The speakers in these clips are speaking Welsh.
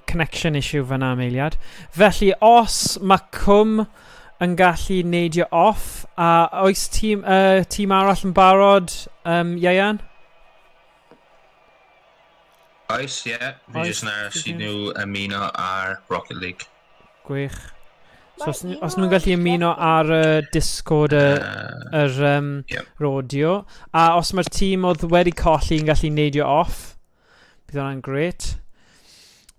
connection issue fyna am eiliad. Felly, os mae Cwm yn gallu neidio off, a oes tîm, tîm arall yn barod, Ieuan? Oes, ie. Yeah. Fi jyst yn aros i nhw ymuno ar Rocket League. Gwych. So, os, os nhw'n gallu ymuno ar y Discord y, yr yep. rodio, a os mae'r tîm oedd wedi colli yn gallu neidio off, bydd hwnna'n gret.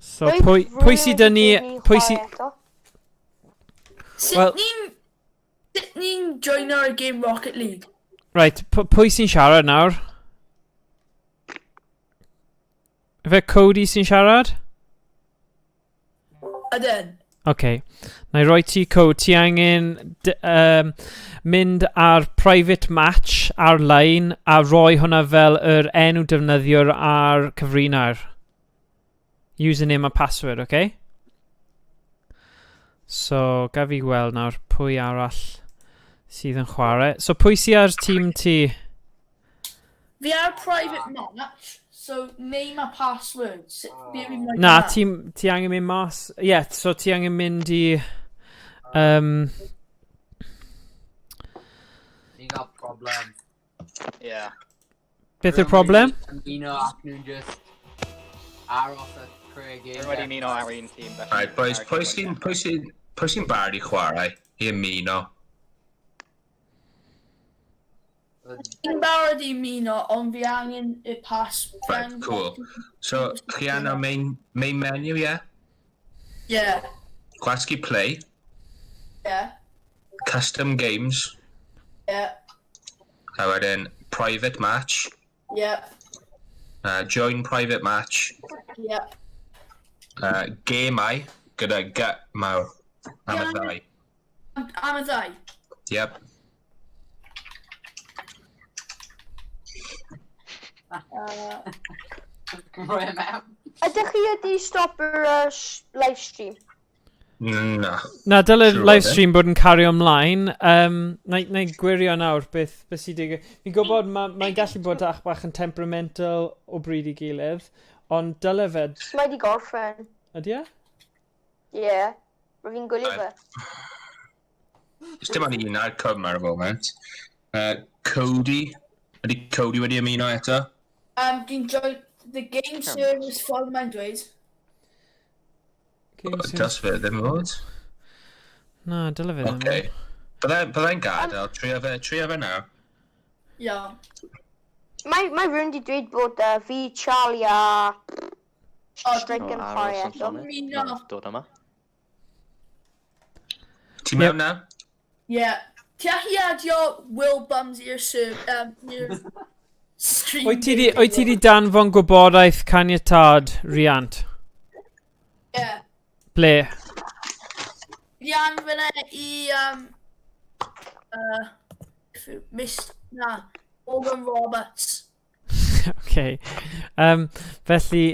So, pwy, pwy sydd dyn ni... Pwy sydd... Sut well, ni'n... Sut ni'n joino y game Rocket League? Right, pwy sy'n siarad nawr? Fe Cody sy'n siarad? Ydyn. Oce. Okay. Na i roi ti code. Ti angen mynd ar private match ar-lein a roi hwnna fel yr enw defnyddiwr ar cyfrinair. Username a password, oce? Okay? So, gaf fi gweld nawr pwy arall sydd yn chwarae. So, pwy sydd ar tîm ti? Fi ar private match, so name a password. Sut fi fi'n rhoi Na, hwnna? ti, ti angen mynd mas. Ie, yeah, so ti angen mynd i... Ni'n cael problem. Ie. Beth yw'r problem? Ymuno ac nhw'n just aros a creu game. Rwy'n wedi ymuno ar un tîm, felly... Right, boys, pwy sy'n pwy sy'n pwy sy'n barod i chwarae i ymuno? Fi'n barod i ymuno, ond fi angen y pass. Fi Right, angen- cool. So, chi angen main, main menu, ie? Yeah? Yeah, Gwasgu play, custom games, a wedyn private match, join private match, gemau, gyda G mawr am y ddau. Am y ddau. Yep. Rhoi e mewn. Ydych chi wedi stopio'r live stream? Na. Na, dyle Siŵr o live fod, eh? stream bod yn cario ymlaen. Na, na i gwirio nawr beth sy'n digwydd. Fi'n gwybod mae'n mae gallu bod bach yn temperamental o bryd i gilydd, ond dyle fe... Mae wedi gorffen. Ydy e? Ie. Yeah. Rwy'n fi'n gwylio fe. It's dim ond un ar cwm ar y foment. Cody. Ydy Cody wedi ymuno eto? Dwi'n join the game service ffordd mae'n dweud. Game service. Does fe ddim fod. Na, dyle fe ddim. Okay. Byddai'n gadael, trio fe, trio fe nawr. Ia. Mae, mae rhywun wedi dweud bod fi, Charlie a Strike yn Aros chwarae yn eto. llonydd. Ymuno. Ma'n Dod yma. Ti mewn nawr? Ie. Ti allu adio Will Bums i'r i'r stream. Wyt ti di, wyt ti di danfon gwybodaeth caniatâd riant? Ie. Ble? Fi anfon e i Miss, na, Morgan Roberts. Okay. Felly,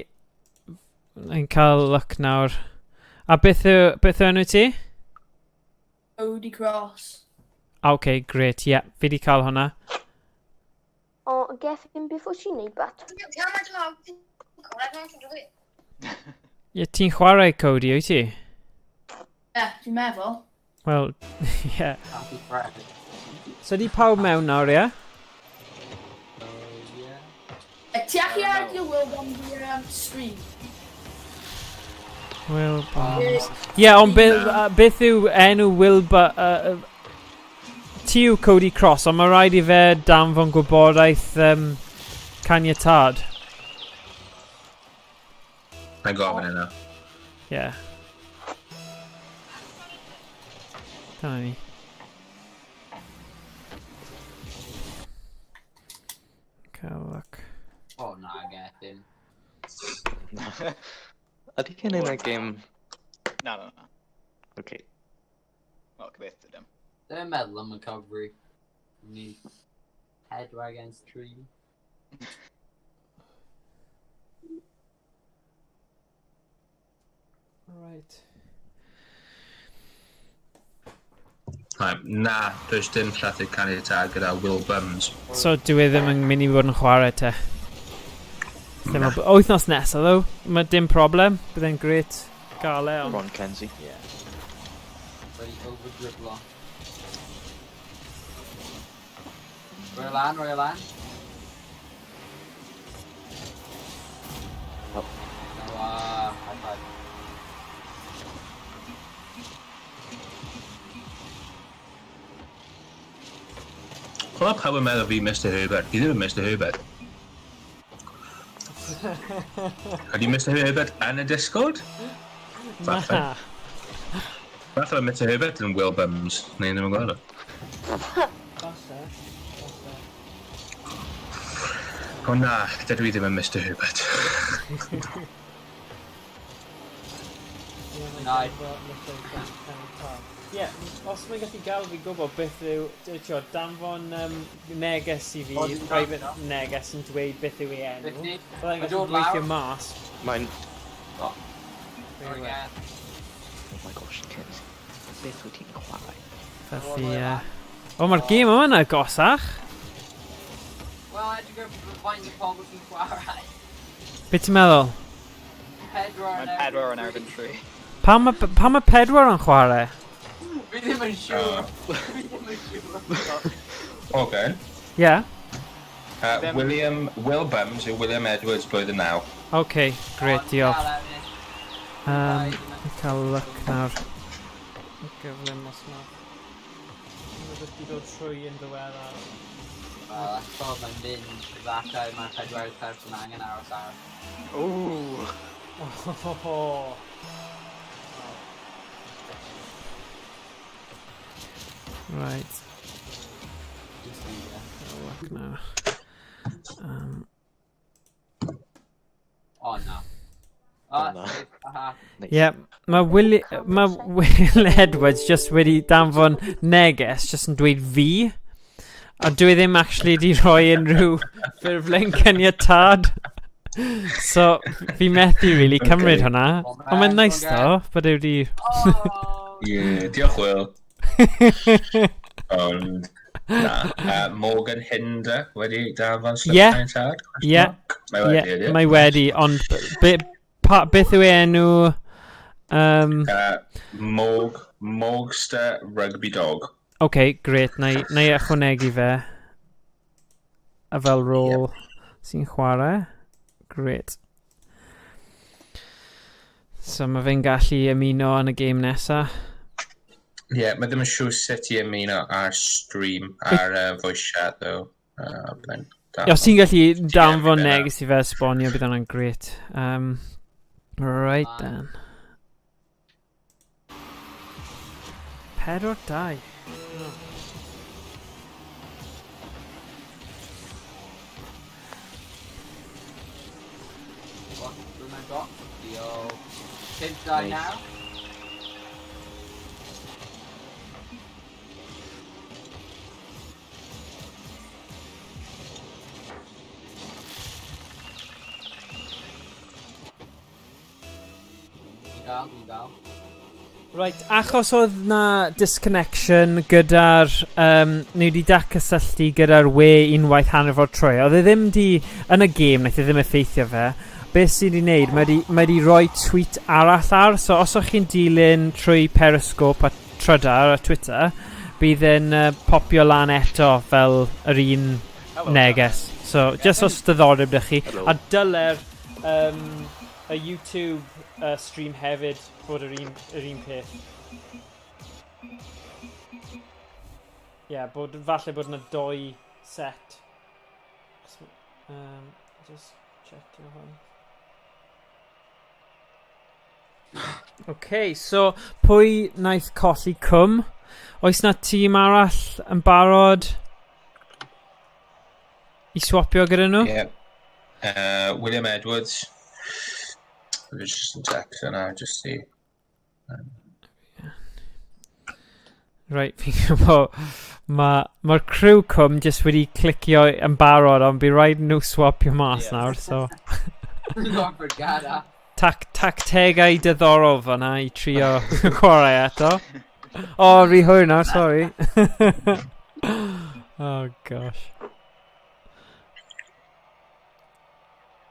yn cael look nawr. A beth yw enw ti? Cody Cross. Ah, okay, great, ie. Yeah, fi di cael hwnna. O, Gethin, beth wyt ti'n neud, bat? Ie, ti'n chwarae Cody, wyt ti? Ie, dwi'n meddwl. Wel, ie. Happy Friday. So di pawb mewn nawr, ie? Oh, yeah. Ti allu adio Will Bums i'r stream? Will Barnes. Ie, yeah, ond beth yw enw Will Ti yw Cody Cross, ond mae rhaid i fe danfon gwybodaeth caniatâd. Mae'n gofyn yna. Ie. Yeah. Dyna ni. Cael look. O, na, Gethin. Ydy gen i'n y game? Na, na, na. Okay. Wel, gobeithio dim. Dwi'n meddwl am y cyfri. Ni 4 against 3. Right. Right, na, does dim llythyr caniatâd gyda Will Bums. So dyw e ddim yn mynd i fod yn chwarae te. Ddim o wythnos nesaf, ddo, mae dim problem. Bydd e'n grêt gael e, ond. Ron Kenzie. Yeah. Ready over dribblo. Roi o lan, roi o lan. Oh. No, high five. Oedd pawb yn meddwl fi Mr Herbert. Fi ddim yn Mr Herbert. Ydy Mr Herbert yn y Discord? Falle. Na. Falle mae Mr Herbert yn Will Bums. Neu ddim yn gweld o. Falle. Falle. O na, dydw i ddim yn Mr Herbert. Nice. Ie, os mae'n gallu gael fi gwybod beth yw, tio, danfon neges i fi, O, dwi'n private gael. neges yn dweud beth yw ei enw. 50. Byddai'n Mae gallu dod gweithio lawr. mas. Mae'n. Oh. Go again. Oh my gosh, Kenzie. Beth wyt ti'n chwarae? Felly, ie. O, mae'r gêm yma'n agosach. Wel, edrych ar faint o pobl sy'n chwarae. Be ti'n meddwl? Pedwar Mae'n yn pedwar yn erbyn tri. Pam mae pedwar yn chwarae? Fi ddim yn siŵr. Fi ddim yn siŵr. Morgan. Ie. Yeah. William, Will Bums yw William Edwards blwyddyn 9. OK, great, Ond, diolch. gael Emyr. Fi cael look nawr. Gyflym os ma. Rhywbeth wedi dod trwy yn ddiweddar. Wel, that's ffordd mae'n mynd. Efallai mae pedwerydd person angen aros ar. Ooh. Oh. Right, Just leave it. cael look nawr. O, na. O, O, na. safe. Aha. Nice. Ie, yeah, mae Will Edwards just wedi danfon neges, just yn dweud fi. A dwi ddim actually di rhoi unrhyw ffurflen caniatâd. So, fi methu really cymryd Okay. hwnna. Ond mae'n nice though, bod e wedi. Oh! Yeah, diolch Will. Ond, na. Morgan Hinder wedi danfon slip Ie. caniatâd? Question Ie. mark? Mae wedi, Ie, ydy? mae wedi, ond beth yw ei enw? Morg, Morgster Rugby Dog. OK, great, na i ychwanegu fe. A fel rôl sy'n chwarae. Great. So mae fe'n gallu ymuno yn y gêm nesa. Ie, yeah, mae ddim yn siŵr sut i ymuno ar stream, ar voice chat, though. Byddai'n Ie, os ti'n gallu danfon bydd hwnna. neges i fe esbonio, bydd hwnna'n great. Right then. 4-2. Oh. What? Rwy'n got? Diolch. 5-2 Nice. now. Dwi'n gael, dwi'n gael. Right, achos oedd na disconnection gyda'r. Ni wedi datgysylltu gyda'r we unwaith hanner ffordd trwy. Oedd e ddim di. Yn y gêm, naeth e ddim effeithio fe. Beth sydd wedi wneud, mae wedi rhoi tweet arall ar. So os o'ch chi'n dilyn trwy Periscope a Trydar a Twitter, bydd e'n popio lan eto fel yr un neges. So, just os diddordeb 'da chi. Hello. A dyle'r y YouTube stream hefyd fod yr un peth. Ie, yeah, bod, falle bod yna doi set. Just checkio hwn. OK, so pwy wnaeth colli Cwm? Oes na tîm arall yn barod i swapio gyda nhw? Yeah. William Edwards. It was just a text yna, just see. Right, fi'n gwybod. Mae'r ma criw Cwm jyst wedi clicio yn barod, ond bydd rhaid nhw swapio mas Ie. nawr, so. Gone for Gada. Tactegau diddorol fyna i trio chwarae eto. O, oh, rhy hwyr nawr, sorry. Oh, gosh.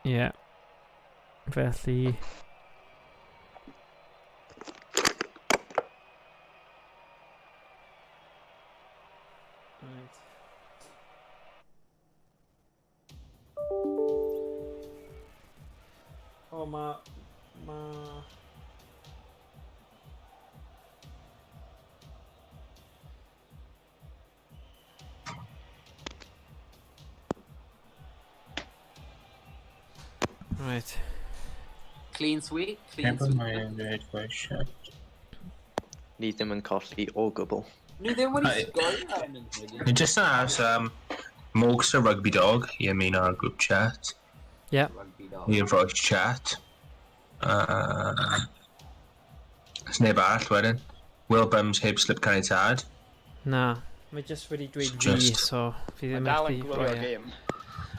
Yeah. Felly... Right. O, ma... Right. Clean sweep, clean Never sweep. mind, voice chat. Ni ddim yn colli o gwbl. Ni ddim wedi Right. sgorio yn y Ni jyst yn aros am Morgs y Rugby Dog i ymuno ar group chat. Rugby dog. I'r voice chat. Os neb arall wedyn. Will Bums heb slip caniatâd. Na. Mae jyst wedi dweud fi, so fi Mae ddim dal yn methu gwylio'r rhoi e. gêm.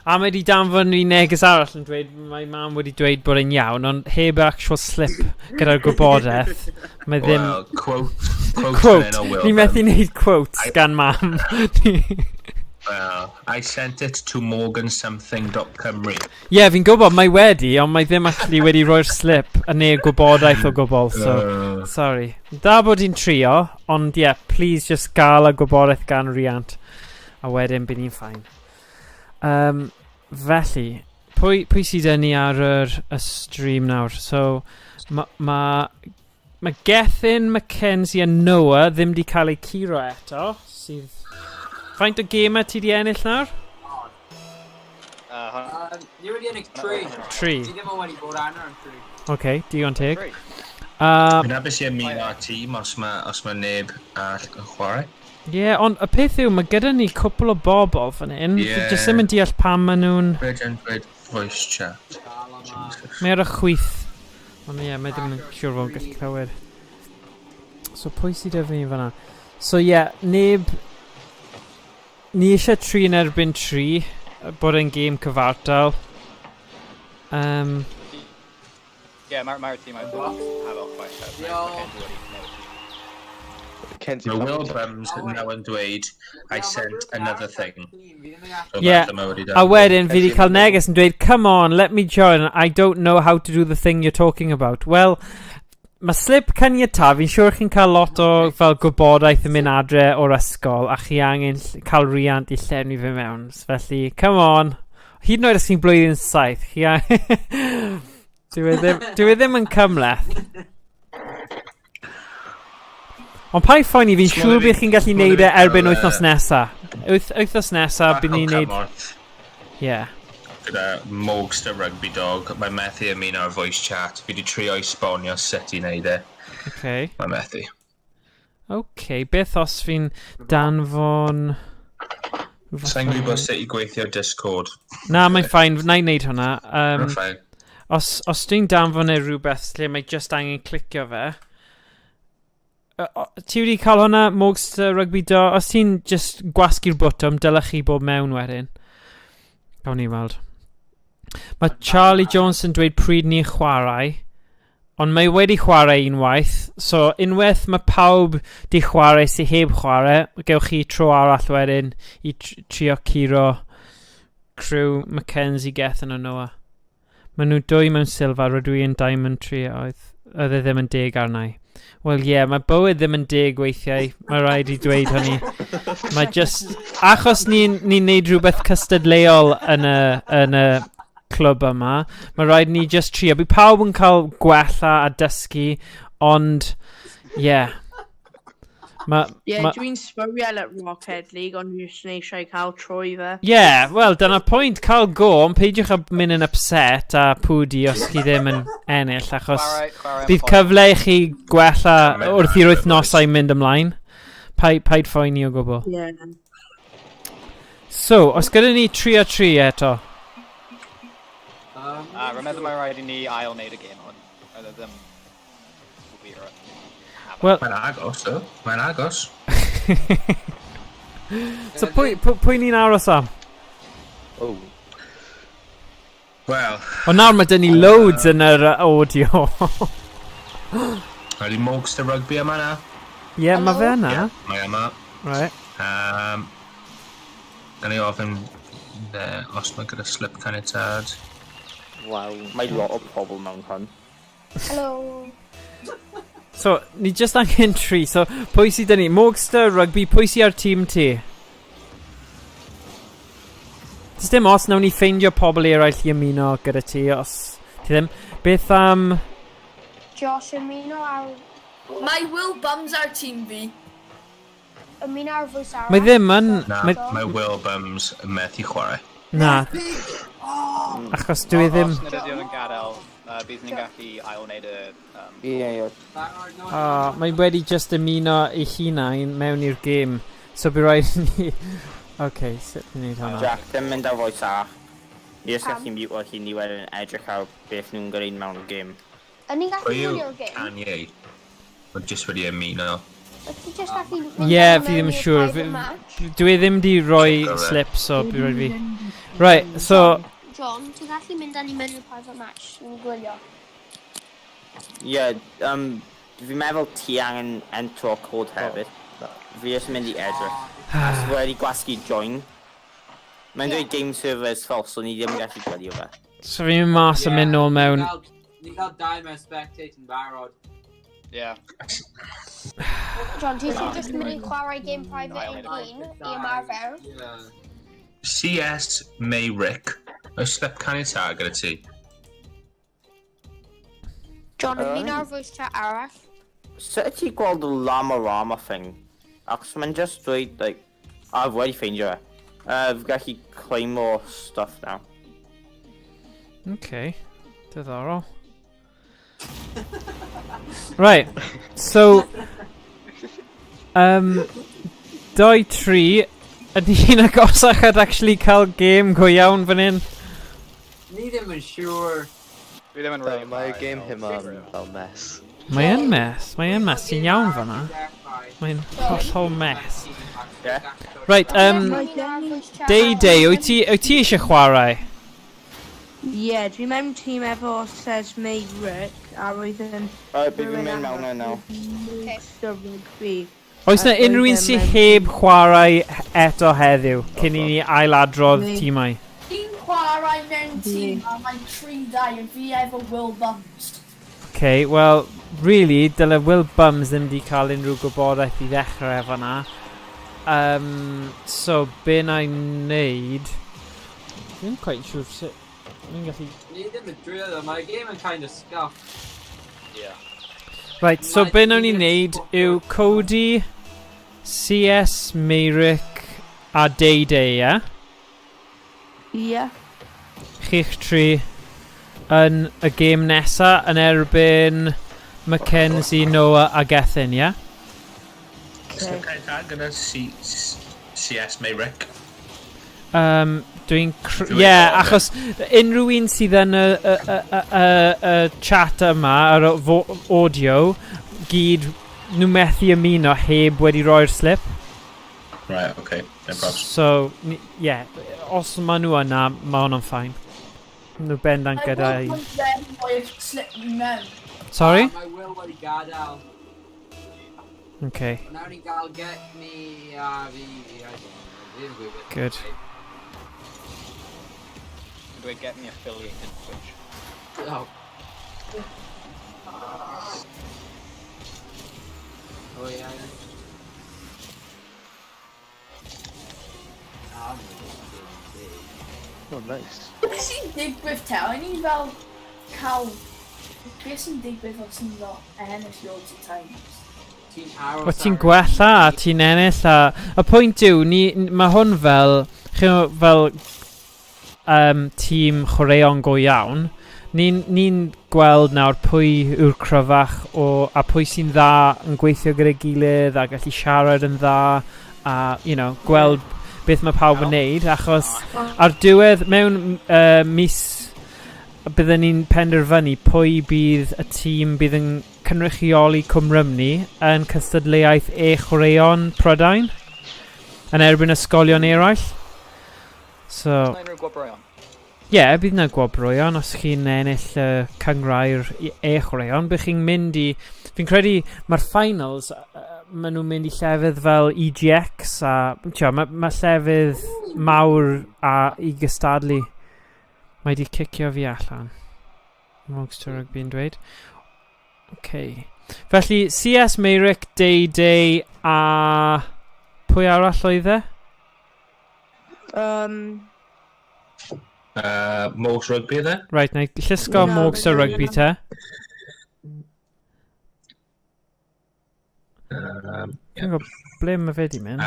A mae wedi danfon fi neges arall yn dweud mae mam wedi dweud bod e'n iawn, ond heb actual slip gyda'r gwybodaeth. Mae ddim... Well, quote, quote, Quote! fan hyn o Will Ni methu Bum. wneud quotes gan mam. Well, I sent it to morgansomething.cymru. Ie, yeah, fi'n gwybod, mae wedi, ond mae ddim actually wedi rhoi'r slip a neu gwybodaeth o gwbl, so... Sorry. Da bod hi'n trio, ond ie, yeah, please just gael y gwybodaeth gan riant. A wedyn bydd ni'n fine. Felly, pwy sydd yn ni ar y stream nawr? So, mae ma, ma Gethin, Mackenzie a Noah ddim di cael eu curo eto, sydd... Faint o gemau ti di ennill nawr? Ni wedi ennill 3. 3. Ti ddim yn wedi bod arno yn 3. Oce, okay, digon teg. Tri. Fi'n hapus i ymuno â'r tîm os ma neb arall yn chwarae. Ie, yeah, ond y peth yw, mae gyda ni cwpl o bobl fan hyn. Fi jyst ddim yn deall pam maen nhw'n... Bridge and Bridge voice chat. Dal yma. Mae ar y chwith. Ond ie, mae ddim yn siŵr fod yn gallu clywed. So pwy sydd efo ni fan'na? So ie, yeah, neb... Ni eisiau 3 yn erbyn 3, bod e'n gêm cyfartal. Ie, mae'r tîm oedd hafel chwaith. Yo. Mackenzie, Mae pam Will wyt ti- Bums now yn dweud, I sent another thing. So Ie, falle mae wedi a wedyn fi wedi Mackenzie cael yn neges yn dweud, "Come on, let me join, I don't know how to do the thing you're talking about." Wel, mae slip caniatâd, fi'n siŵr chi'n cael lot o fel gwybodaeth yn mynd adre o'r ysgol a chi angen cael riant i llenwi fe mewn. Felly, come on. Hyd yn oed os chi'n blwyddyn 7, chi angen... Dyw e ddim yn cymhleth. Ond paid phoeni, fi'n Small siŵr i fi- bydd chi'n gallu small i neud fi e erbyn cael, wythnos nesa. Wythnos nesa, Bach bydd o ni'n neud... cymorth Ie. gyda Morgster Rugby Dog. Mae methu ymuno ar voice chat. Fi wedi trio i esbonio sut i wneud e. Okay. Mae methu. Okay, beth os fi'n danfon... rhywbeth Sa'n fel gwybod hyn? sut i gweithio Discord. Na, mae'n fine, na i wneud hwnna. Mae'n fine. Os dwi'n danfon e rhywbeth lle mae just angen clicio fe... Ti wedi cael hwnna, Morgster Rugby Do? Os ti'n just gwasgu'r botwm, dylech chi bod mewn wedyn. Gawn ni weld. Mae Charlie Jones yn dweud pryd ni'n chwarae, ond mae wedi chwarae unwaith, so unwaith mae pawb di chwarae sydd heb chwarae, gewch chi tro arall wedyn i trio curo crew Mackenzie, Gethin a Noah. Maen nhw dwy mewn silver, rydw i yn diamond 3, oedd e ddim yn deg arna i. Wel ie, yeah, mae bywyd ddim yn deg weithiau, mae rhaid i dweud hynny. Mae just, achos ni'n ni neud rhywbeth cystadleuol yn y clwb yma, mae rhaid ni just trio. Bydd pawb yn cael gwella a dysgu, ond, ie. Yeah. Ie, Ma, dwi'n sbwriel at Rocket League, ond dwi'n jyst yn eisiau cael trwy fe. Ie, yeah, wel, dyna pwynt, cael go, ond peidiwch â mynd yn upset a pwdi os chi ddim yn ennill, achos Chwarae am bydd pwynt. cyfle i chi gwella Mynd wrth i'r ar, wythnosau mynd ymlaen. Paid phoeni o gwbl. Ie. So, os gyda ni 3 a 3 eto. A rwy'n meddwl mae rhaid i ni ail wneud y gêm hwn. Oedd e ddim wir yn Wel, Mae'n agos, though. Mae'n agos. So pwy ni'n aros am? Oh. Wel, Ond nawr mae dyn ni loads yn yr audio. ydy Morgster Rugby yma na? Ie, yeah, mae fe yna. Ie, mae yma. Right. Gan i ofyn os mae gyda slip caniatâd. Waw. Mae lot o pobl mewn hwn. Hello. So, ni just angen tri. So, pwy sydd dyn ni? Morgster, rugby, pwy sydd ar tîm ti? Does dim os, nawn ni ffeindio pobl eraill i ymuno gyda ti, os ti ddim. Beth am... Josh, ymuno ar... Mae Will Bums ar tîm fi. Ymuno ar voice arall. Mae ddim yn... Na, Mae... mae Will Bums yn methu chwarae. Na. Achos dwi ddim... Os nad ydy o'n gadael, bydd ni'n gallu ail-wneud y... Ie. Oh, mae wedi just ymuno ei hunain mewn i'r gêm. So by rhaid i ni... OK, sut ni'n neud hwnna? Jack, ddim mynd ar voice arall. Ni jyst Pam? gallu mute o hyn i wedyn edrych ar beth nhw'n gwneud mewn y gêm. Yn ni'n gallu Pwy yw gwylio'r gêm? Kanye? Mae jyst wedi ymuno. Wyt ti just gallu mynd Ie, mewn fi ddim yn i'r siŵr. private match? Dwi ddim di roi Check o fe. slip, so by rhaid fi... Right, so... John, ti'n gallu mynd â ni mewn i'r private match yn gwylio? Ie, yeah, fi'n meddwl ti angen entro code hefyd. Fi jyst yn mynd i edrych. Os fi wedi gwasgu join. Mae'n dweud game server is false, so ni ddim yn gallu gwylio fe. So fi'n mynd mas a mynd nôl mewn. Ni gael dau mewn spectate yn barod. Yeah. John, ti eisiau just mynd i chwarae game private yn hun i ymarfer? Yeah. CS May Rick. Oes slip caniatâd gyda ti? John, ymuno ar voice chat arall. Sut ti gweld y Llama Rama thing? Achos mae'n just dweud, like, a fi wedi ffeindio e. Fi gallu claim o stuff now. Okay, diddorol. Right, so... 2, 3, ydy hi'n agosach at actually cael game go iawn fan hyn? Ni ddim yn siŵr. Dwi ddim yn really Mae'r chwarae, game so- hyn fel mess. Mae yn mess, mae yn mess, ti'n iawn fan'na. Mae'n hollol mess. Yeah. Right, Day Day, wyt ti eisiau chwarae? Ie, yeah, dwi'n mewn tîm efo Says May Rick, a roedd yn... Alright, bydd fi'n mynd mewn yna nawr. Mr Rugby. Oes na A unrhyw un roedd e sydd mewn heb chwarae eto heddiw, cyn i ni ailadrodd Ni. tîmau? Fi'n chwarae mewn tîm a mae'n 3-2 a fi efo Will Bums. Okay, well, really, dyle Will Bums ddim di cael unrhyw gwybodaeth i ddechrau efo na. So, be na i wneud... Dwi'n quite siŵr sut... Fi'n gallu... Ni ddim yn drio ddo, mae'r game yn kind of scuffed. Yeah. Right, so Mae be nawn ni un wneud spot yw Cody, CS, Meyrick a Day Day, ie? Ie. Chi'ch tri yn y gêm nesa yn erbyn Mackenzie, Noah a Gethin, ie? Slip caniatâd gyda CS May Rick. Dwi'n... Dwi'n Ie, yeah, gweld e. achos unrhyw un sydd yn y chat yma, yr audio, gyd nhw methu ymuno heb wedi roi'r slip. Right, okay. No problems. So, ie, yeah, os maen nhw yna, mae hwnna'n fine. Nhw bendant Mae gyda Will i... Bums wedi rhoi'r slip fi mewn. Sorry? Mae Will wedi gadael. Okay, Nawr ni'n gael get me a fi, I don't know, fi ddim yn gwybod. Good. Dwi get me affiliated Twitch. Oh. Oh yeah. Ah, Oh, nice. Beth sy'n digwydd te? O'n i fel cael... Beth sy'n digwydd os ni'n fel ennill loads o times? Ti'n aros Wel, ti'n ar- gwella a ti'n ennill a... Y pwynt yw, ni, mae hwn fel, chi'n fel tîm chwaraeon go iawn. Ni'n ni gweld nawr pwy yw'r cryfach o, a pwy sy'n dda yn gweithio gyda'i gilydd a gallu siarad yn dda a, gweld beth mae pawb yn neud, achos ar diwedd mewn mis byddwn ni'n penderfynu pwy bydd y tîm bydd yn cynrychioli Cwm Rhymni yn cystadleuaeth e-chwaraeon Prydain yn erbyn ysgolion eraill. So, Oes 'na unrhyw gwobrwyon? Ie, yeah, bydd yna gwobrwyon os chi'n ennill y cynghrair e-chwaraeon. Bydd chi'n mynd i... Fi'n credu mae'r finals, maen nhw'n mynd i llefydd fel EGX a... Tio, mae llefydd mawr a i gystadlu. Mae di cicio fi allan. Mogster Rugby yn dweud. Okay. Felly, CS Meyrick, Day Day a... Pwy arall oedd e? Morgs Rugby yna? Right, na i llusgo Na, Mogster na, Rugby te. Fi'n gwybod ble mae fe di mynd.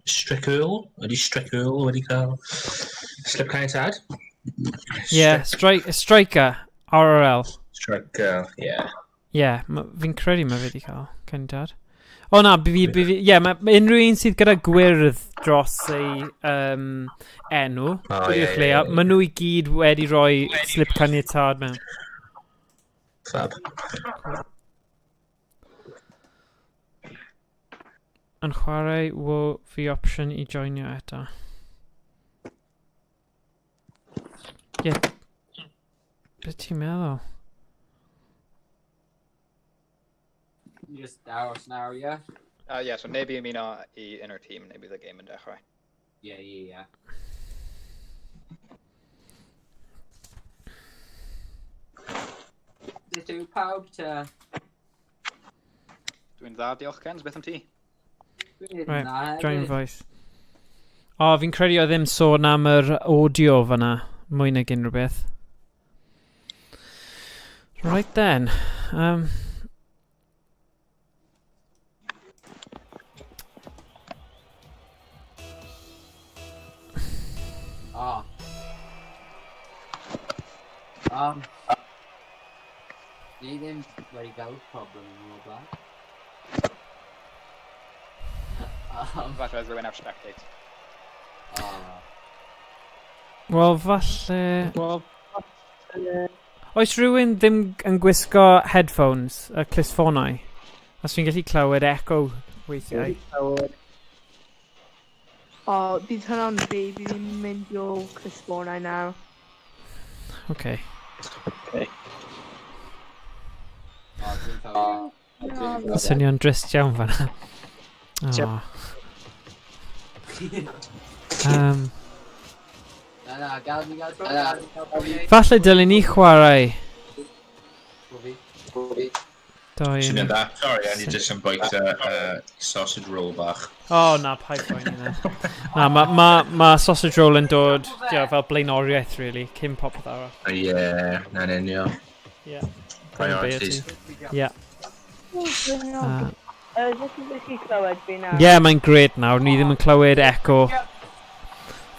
Strick Earl? Ydy Strick Earl wedi cael slip caniatâd? Yeah, Striker, RRL. Strike Earl, yeah. Yeah, fi'n credu mae fe wedi cael caniatâd. O na, fi, yeah, ma unrhyw un sydd gyda gwyrdd dros ei enw, O, oh, ie, yeah, ie, ie. maen nhw i gyd wedi rhoi slip caniatâd mewn. Fab. Yn chwarae wo fi opsiwn i joinio eto. Ie. Yeah. Beth ti'n meddwl? Just aros nawr, yeah? Yeah, so neb i ymuno i un o'r tîm, neu bydd y game yn dechrau. Yeah. Sut yw pawb te? Dwi'n dda, diolch Kens, beth am ti? Dwi'n Right, dda hefyd. Join voice. O, fi'n credu oedd ddim sôn am yr audio fyna, mwy nag unrhyw beth. Right then. Ah. Ni ddim wedi gael problem yn o'r blaen. Falle oedd rhywun ar spectate. Ah. Wel, falle. Oes rhywun ddim yn gwisgo headphones, y clustffonau? Os fi'n gallu clywed echo weithiau. O, bydd hwnna'n fi, bydd fi'n mynd i ôl clustffonau nawr. Okay. Oh, dwi'n cofio. Swnio'n drist iawn fan'na. Oh. Na, na, gael ni gael tro. Falle dylen ni chwarae. Fi. Doi. Swnio'n da. Sorry, I just yn bwyta sausage roll bach. O, oh, na, paid poeni na. Na, mae ma sausage roll yn dod yeah, fel blaenoriaeth, really, cyn popeth arall. Yeah, na'n union. Yeah. Priorities. Yeah. Jyst yn gallu clywed fi nawr. Yeah, mae'n great nawr. Ni ddim yn clywed echo.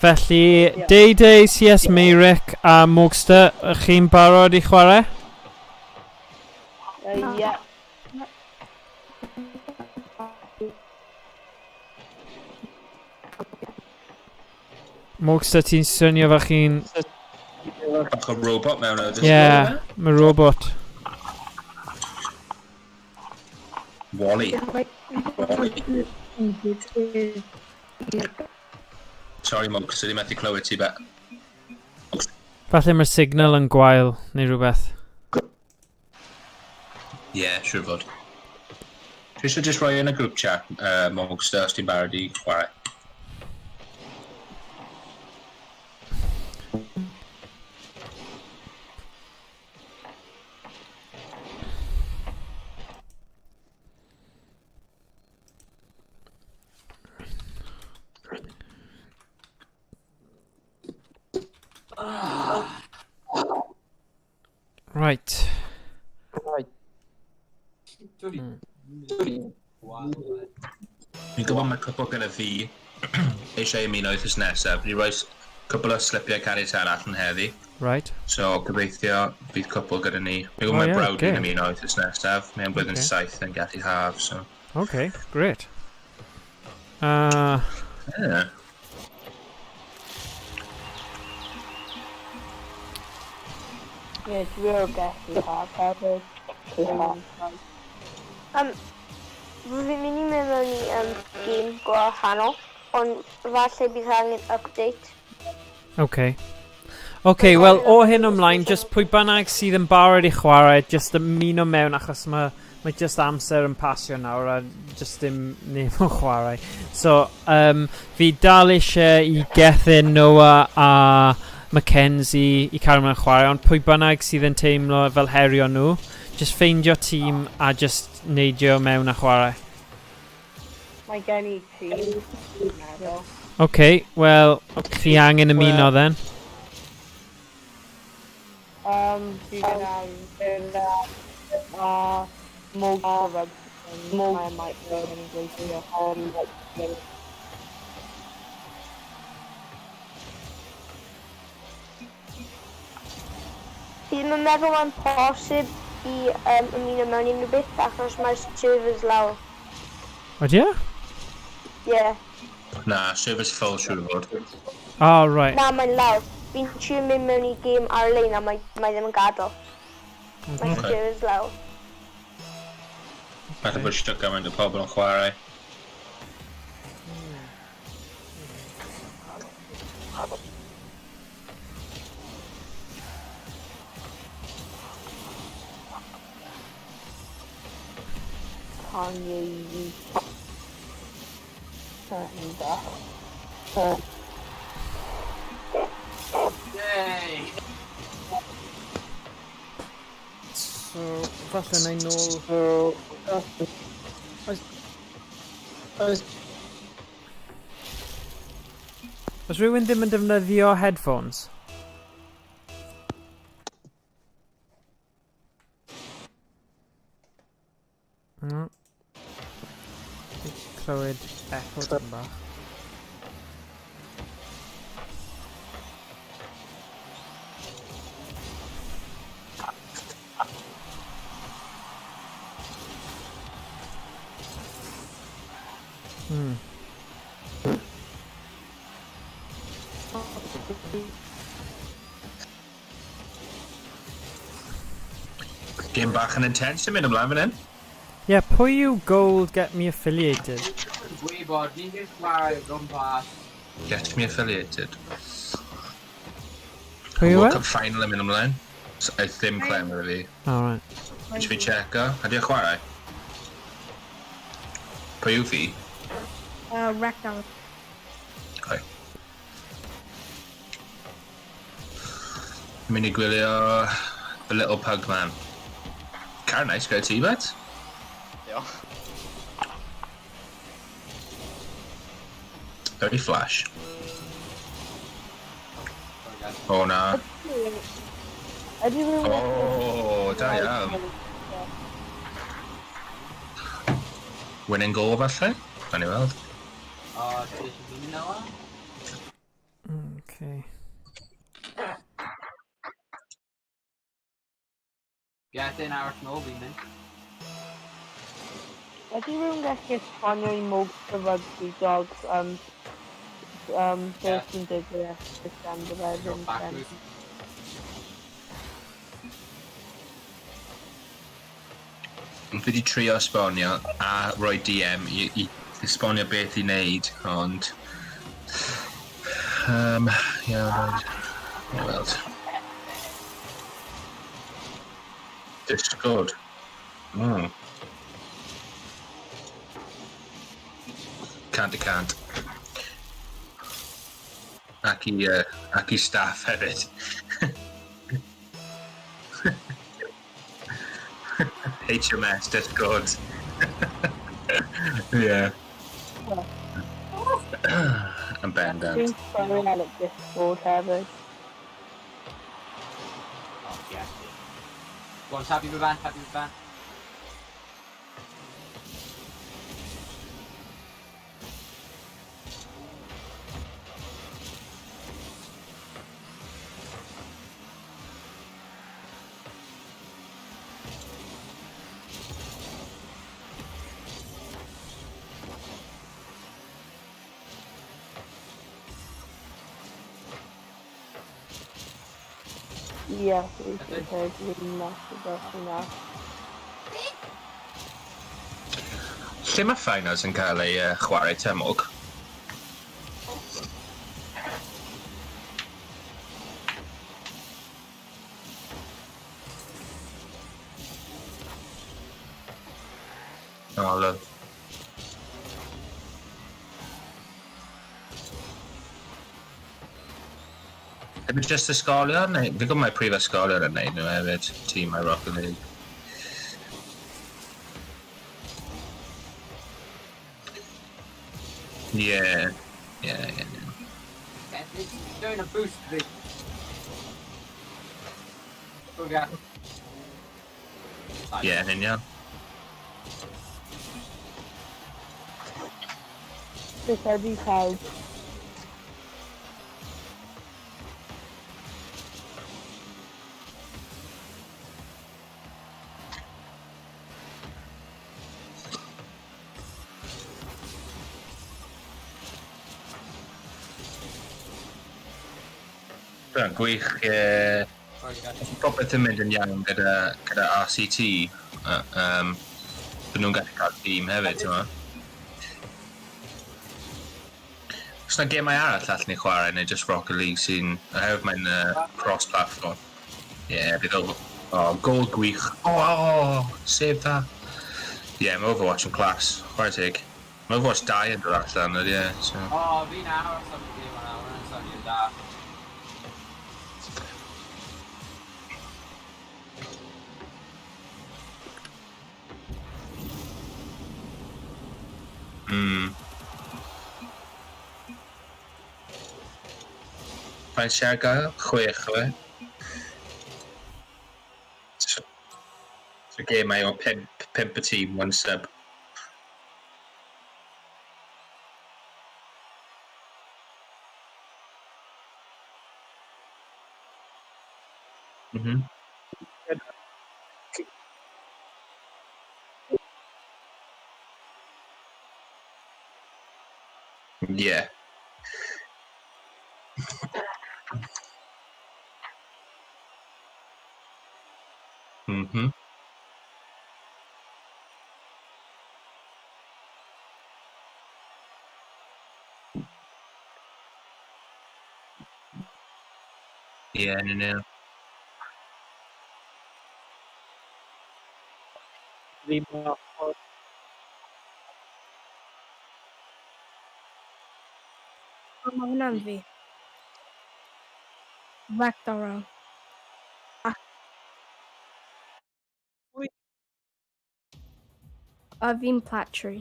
Felly, Day Day, CS Meyrick a Mogster, ych chi'n barod i chwarae? Yeah. Mogster, ti'n swnio fel chi'n. Bach o robot mewn o. Yeah, mae robot. Wally. Wally. Sorry, Mogs, ydy methu clywed ti be. Falle mae'r signal yn gwael neu rhywbeth. Yeah, siŵr fod. Dwi eisiau just rhoi yn y group chat, Mogster, os ti'n barod i chwarae. Right. Wow. Fi'n gwybod mae cwpl gyda fi eisiau ymuno wythnos nesaf. Fi roi cwpl o slipiau caniatâd allan heddi. So gobeithio bydd cwpl gyda ni. Fi'n gwybod Oh, mae ie, brawd fi'n ymuno wythnos nesaf. Mae'n blwyddyn 7 yn gallu haf, so. Okay, great. Yeah. Ie, dwi o'r gallu haf hefyd. Rwy'n mynd i mewn i game gwahanol, ond falle bydd angen update. Okay. Okay, wel, o hyn ymlaen, just pwy bynnag sydd yn barod i chwarae, just ymuno mewn achos mae Mae just amser yn pasio nawr a just dim neb yn chwarae. So, fi dal eisiau i Gethin, Noah a Mackenzie i cael ymlaen chwarae, ond pwy bynnag sydd yn teimlo fel herio nhw, just ffeindio tîm a just neidio mewn a chwarae. Mae gen i tîm, dwi'n meddwl. OK, wel, chi angen ymuno then. Fi gyda Rhys a Morg Rugby. Mae Mike yn gweithio. Fi ddim yn meddwl mae'n posib i ymuno mewn unrhyw beth achos mae'r servers lawr. Ydy e? Ie. Na, servers full siŵr o fod. Oh, right. Na, mae'n lawr. Fi'n trio mynd mewn i gêm ar-lein a mae ddim yn gadael. Mae'r servers lawr. Falle bod stuck gymaint o pobl yn chwarae. Kanye. Yay! So, falle na i nôl. Oes rhywun ddim yn defnyddio headphones? No. Fi clywed echo dyn bach. Game bach yn intense yn mynd ymlaen fan hyn. Ie, yeah, pwy yw Gold Get Me Affiliated? Gwybod, ni'n just chwarae o gwmpas. Get Me Affiliated. Pwy yw World e? Cup final yn mynd ymlaen. So, ddim clem gyda fi. Oh, right. Eisiau fi checo. Ydy o chwarae? Pwy yw fi? Rectal. Okay. Mynd i gwylio The Little Pug Man. Car nice gyda ti, bet? Diolch. Very flash. O na. Ydy rhywun... O, da iawn. Winning goal falle? Gawn ni weld. O, ti eisiau fi mynd Noah? Okay. Gethin arall nôl fi'n mynd. Ydy rhywun gallu esbonio i Mogs the Rugby Dogs beth sy'n digwydd ers December Go erbyn backwards. Fi wedi trio esbonio a rhoi DM i esbonio beth i wneud, ond iawn, right. I weld. Discord. 100%. Ac i staff hefyd. HMS Discord. Yeah. Yn bendant. Dwi'n chwarae ar y Discord hefyd. Oh, Gethin. Go on, happy with happy with ban. Ie, dwi'n credu dwi'n massive dros hwnna. Lle mae finals yn cael ei chwarae temog? Oh, love. Ddim yn just ysgolion, neu... Fi'n gwybod mae prifysgolion yn neud nhw hefyd, tîm mae Rocket League. Yeah, yeah, yeah. Yeah. Doing a boost fi. Okay. Yeah, yn union. Beth ydi pawb? Dyna'n gwych, ie. Popeth yn mynd yn iawn gyda, gyda RCT. Byd nhw'n gallu cael tîm hefyd, ti'n meddwl? Os na gemau arall allan ni chwarae, neu just Rocket League sy'n... Oherwydd mae'n cross-platform. Ie, yeah, bydd o... Oh, gol gwych. Oh, oh, save that. Ie, yeah, mae Overwatch yn class. Chwarae teg. Mae Overwatch 2 yn dod allan, ydy e. So. O, oh, fi'n aros am y gêm yna, hwnna'n swnio'n da. Faint sy'n ar gael? 6, fe. So, so gemau o 5 y tîm, one sub. Yeah. Yeah, no. Mae hwnna'n fi. Vector. A fi'n Platry.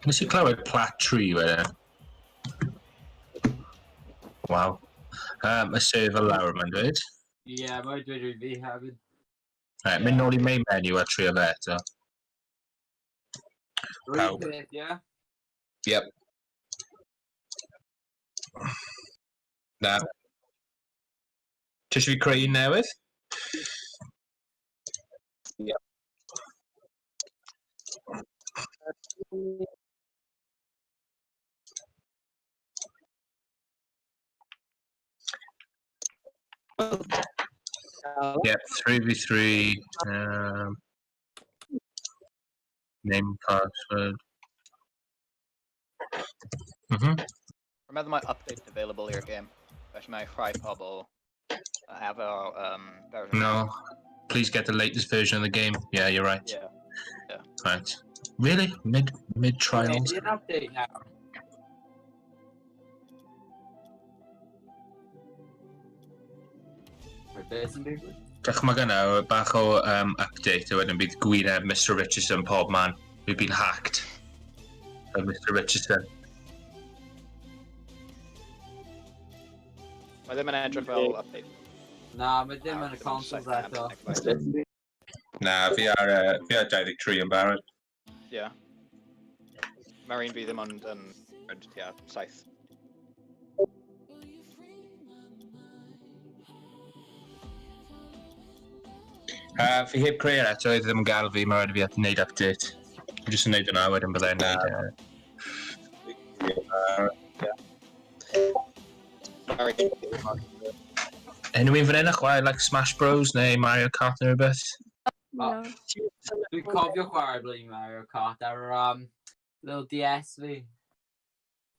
Nes i clywed plat tree wedyn. Waw. Y server lawr mae'n dweud. Ie, yeah, mae'n dweud i fi hefyd. Right, mynd nôl i main menu a trio fe eto. Pawb. Ie? Yep. Na. Ti eisiau fi creu un newydd? Yep. Yep, 3v3. Name, password. Remember mae update available i'r game. Felly mae rhai pobl efo version. No. Please get the latest version of the game. Yeah, you're right. Yeah. Yeah. Right. Really? Mid trials? An update now. Beth sy'n digwydd? Dychmyga nawr, bach o update a wedyn bydd gwyneb Mr Richardson pob man. We've been hacked by Mr Richardson. Mae ddim yn edrych fel update. Na, mae ddim yn y consoles eto. Na, fi ar 23 yn barod. Ie. Mae'r un fi ddim ond yn tua 7. Fi heb creu eto, ddim yn gael fi, mae rhaid i fi wneud update. Fi jyst yn neud hwnna, wedyn byddai'n neud... Unrhyw un fan hyn yn chwarae like Smash Bros neu Mario Kart neu rhywbeth? No. Dwi'n cofio chwarae bloody Mario Kart ar little DS fi.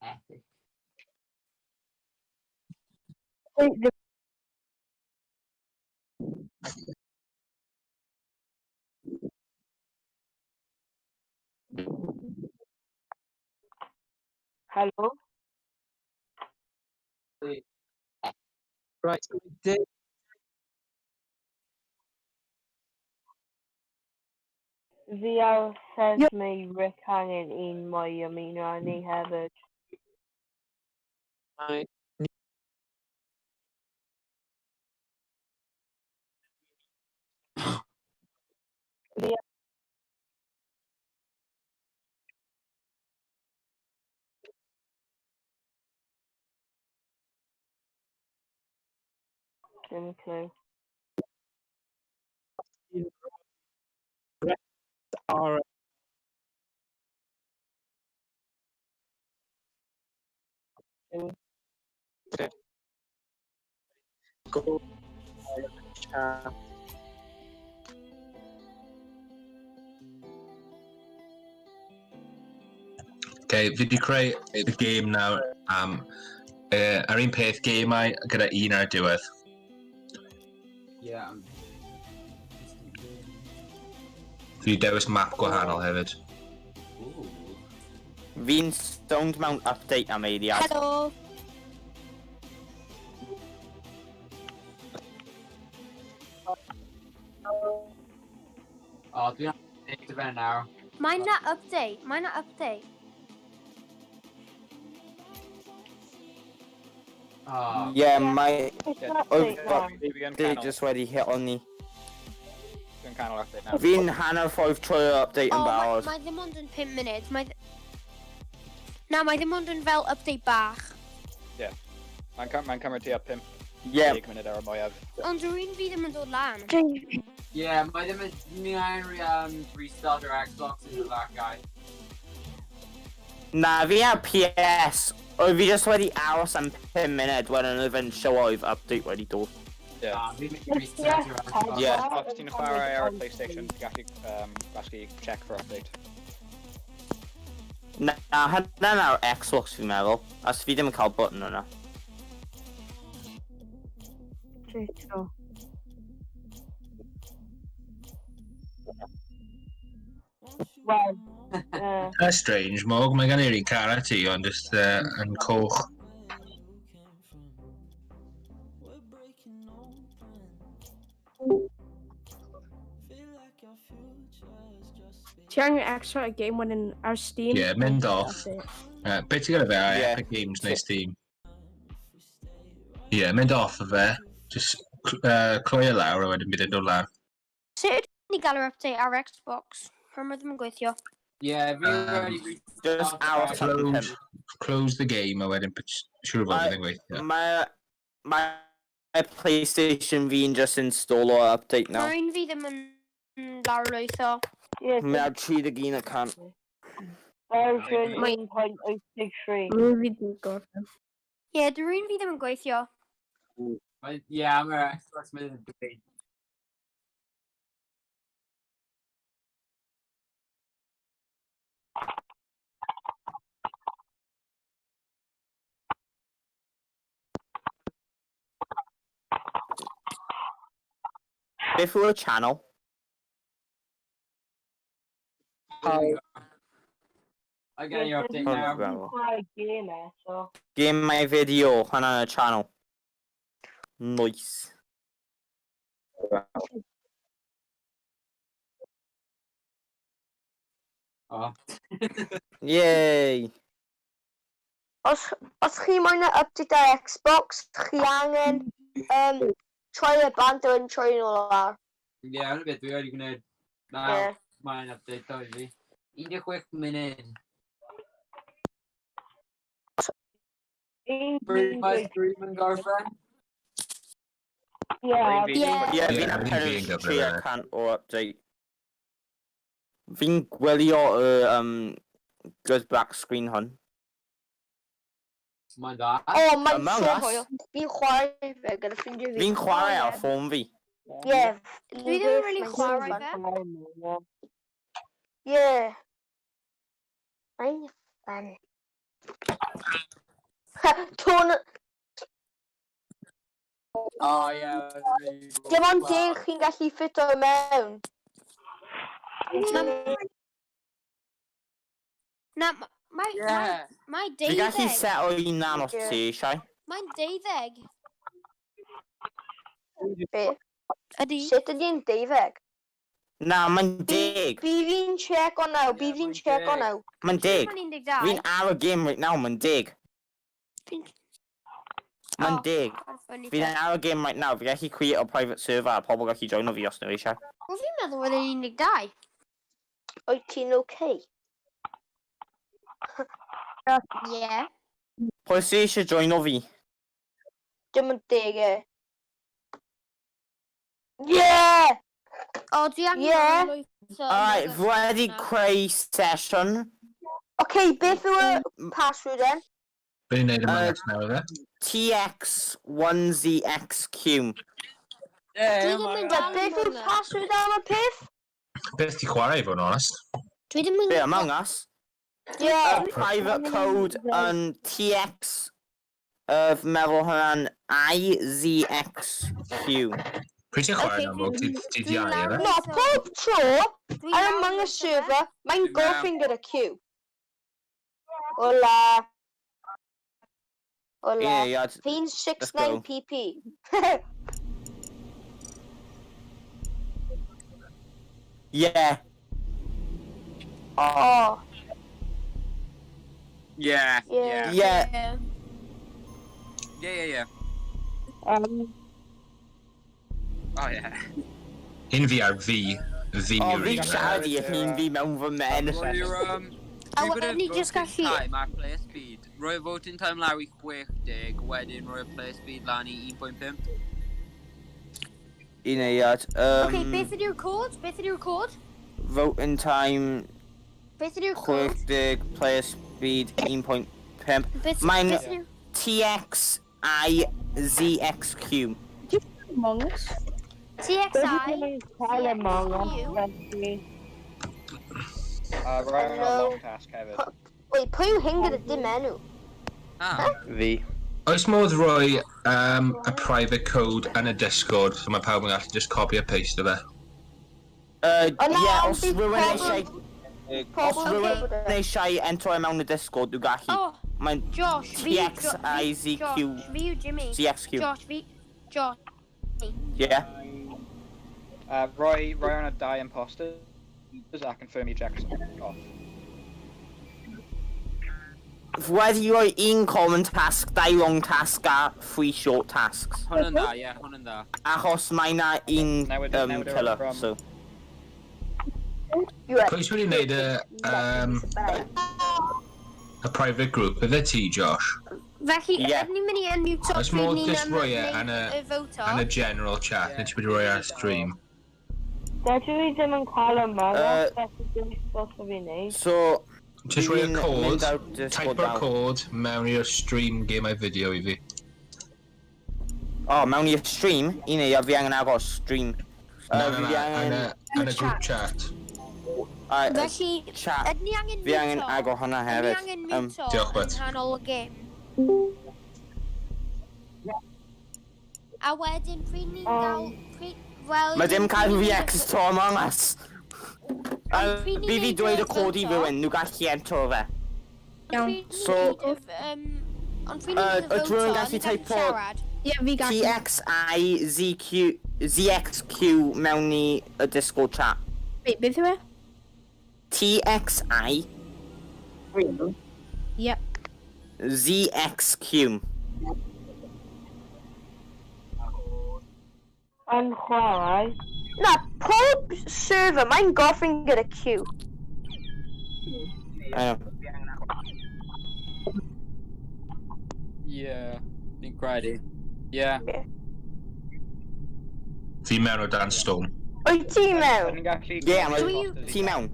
Epic. Wait, Helo? Right, did Fi ar Sesme Rick angen un mwy ymuno â ni hefyd. Mae Fi Dim clue. Ar go chat. Okay, fi wedi creu y game nawr am ar un peth gemau gyda un ar y diwedd. Yeah. Fi wedi dewis map gwahanol hefyd. Ooh. Fi'n stoned mewn update am eiliad. Helo! O, dwi'n update fe nawr. Mae'n na update, mae'n na update. O, Ie, mae... It's an Oedd update now. Fi yn update canol, just wedi hit on ni. fi yn canol update nawr. Fi'n hanner ffordd trwy'r update O, yn mae barod. mae ddim ond yn 5 munud. Mae... Na, mae ddim ond yn fel update bach. Mae'n mae cymryd tua 50 Ie, munud ar y mwyaf. Ond rwy'n fi ddim yn dod lan. Yeah, mae ddim yn... Ni angen restart yr Xbox yn that guy. Na, fi ar PS. Oedd fi just wedi aros am 5 munud wedyn oedd fe'n show oedd update wedi dod. Yeah. Ah, fi'n mynd i restart yr Xbox. Ie. Os ti'n chwarae ar y PlayStation, ti'n gallu gwasgu check for update. Na, hynna'n ar Xbox fi'n meddwl. Os fi ddim yn cael button yna. Twitter. Wel, That's strange, Mog. Mae gen i'r un car ti, ond just yn coch. Ti angen extra game wedyn ar Steam? Ie, mynd off. Be ti'n gyda fe ar Ie. Epic Games neu Steam? Ie, yeah, mynd off o fe. Just cloi e lawr a wedyn bydd e'n dod lawr. Sut ydyn ni gael yr update ar Xbox? Rwy'n ddim yn gweithio. Yeah, fi wedi Just restart yr aros am Close, pump. close the game a wedyn siŵr o fod bydd e'n gweithio. Mae PlayStation fi'n just install o update now. Rwy'n fi ddim yn lawrlwytho. Ie, Mae ar 31%. version Mae- 1.83. Rwy'n fi di gorffen. Ie, yeah, rwy'n fi ddim yn gweithio. Yeah, mae'r Xbox mynd yn dweud. Beth yw'r channel? I get your update now. Chwarae game eto. Game my video, hwnna'n y channel. Nice. Oh. Yay! Os chi moyn y update ar Xbox, chi angen troi y bant yn troi nôl ar. Yeah, hwnna beth dwi wedi gwneud. Na, Ie. mae'n update o i fi. 16 munud. Un Pryd mae stream yn gorffen? Ie, Rwy'n fi- Ie. Ie, Ie, fi'n ar fi'n gyfrif 3 yna. cant o update. Fi'n gwylio y good black screen hwn. Mae'n dda. O, mae'n Among so Us. hwyl. Fi'n chwarae fe gyda ffrindiau fi. Fi'n chwarae ar ffôn fi. Ie. Dwi ddim yn really chwarae fe. Ie. Mae'n fun. Tôn, Oh, yeah. dim ond 10 chi'n gallu ffito mewn. Na, Mae Yeah. mae Fi gallu deuddeg. set o un nan os ti eisiau. Mae'n 12. Be? Ydy. Sut ydy'n 12? Na, mae'n 10. Bi fi'n check o nawr, bi fi'n check o nawr. Mae'n 10. Mae'n 12. Fi'n ar y game right now, mae'n 10. Mae'n 10. Fi'n ar y game right now, fi gallu create a private server a pobl gallu joino fi os nhw eisiau. Wel, fi'n meddwl oedd e'n 12. Wyt ti'n okay? Yeah. Pwy sy'n eisiau joino fi? Dim ond 10 e. Yeah! O, dwi angen Yeah. lwytho. Alright, fi wedi creu session. Okay, beth yw y password then? Be ni'n neud Among Us nawr, ife? TX1ZXQ. Yeah, Dwi ddim yn But dal beth yw'r Among Us. password am y peth? Beth ti chwarae i fod yn honest? Dwi ddim yn... Be, Among Us? Yeah. Y private code yn TX... Fi'n meddwl hwnna'n IZXQ. Pryd ti'n chwarae Ocê, yn amlwg, ti dwi'n di iau, lawr- ife? No, pob tro Dwi ar lawr Among Us lwytho fe. server, mae'n Dwi'n gorffen gyda Q. Hola. Hola. Ie, yeah, Fi'n Let's go. 69pp. Yeah. Oh, Yeah. Yeah. Yeah. Yeah. Yeah, yeah, yeah. Oh, yeah. Un fi ar V. V O, yw'r fi'n un. siarad i hun fi mewn fy men. Roi'r, A dwi wedyn gyda ni jyst voting gallu- time ar player speed. Roi voting time lawr i 60, wedyn roi player speed lan i 1.5. Un eiliad. Okay, beth ydy'r cod? Beth ydy'r cod? Voting time Beth ydy'r cod? 60, player speed 1.5. Beth Mae'n beth ydy'r... TXIZXQ. Among Us? TXI. Cael Among Us, TXQ. felly. Roi ar Hello. long task hefyd. Wait, pwy yw hyn gyda dim enw? Ah. Fi. Oes modd rhoi y private code yn y Discord, so mae pawb yn gallu just copy a paste o fe? O na, Ie, ond os bydd rhywun pobl- eisiau... Os Pobl yn rhywun gwybod e. eisiau entro mewn y Discord, dwi'n gallu. Oh, Mae'n Josh, fi... TXIZQ. Josh, fi yw Jimmy. ZXQ. Josh, fi... Josh. Yeah. Roi arno dau imposters a confirm i Jackson off. Fi wedi rhoi un common task, dau long task a three short tasks. Hwnna'n dda, ie, hwnna'n dda. Achos mae na un Newid- newid o killer, from- so... You Pwy sydd wedi gwneud y private group? Yfe ti, Josh? Felly, Ie. ydyn ni'n mynd i unmute Oes pryd modd ni'n jyst rhoi e yn y- y voto? Yn y general chat, neu ti wedi rhoi ar stream? Dydw i ddim yn cael Among Us, felly dim stwff o fi wneud. So... Just rhoi y fi'n cod, mynd ar Discord type o'r nawr. cod mewn i'r stream gemau fideo i fi. O, mewn i'r stream, un eiliad, fi angen agor stream. Na, na, Fi na, yn angen... y, yn y group chat. Felly, Chat. ydyn ni angen Fi angen muto? agor hwnna Ydyn ni hefyd. angen muto Diolch, yn Bert. nghanol y gêm? A wedyn, pryd ni'n gael... Pryd, wel... Mae dim cael pryd ni'n react to Among Us. Ond pryd ni'n Fi fi neud dweud y y cod i voto- rhywun, nhw gallu entro fe. Ond pryd ni'n So- neud y, ond pryd ni'n neud y Ydw rhywun voto, gallu ni'n gallu teipo- siarad. Ie, fi gallu. TXIZQ ZXQ mewn i y Discord chat. Wait, beth yw e? TXI Yep. ZXQ. Yn chwarae. Na, pob server, mae'n gorffen gyda Q. I know. Yeah, fi'n credu. Yeah. Fi mewn o dan storm. Wyt ti mewn? Ydyn ni'n gallu... Yeah, mae Dwi- ti mewn.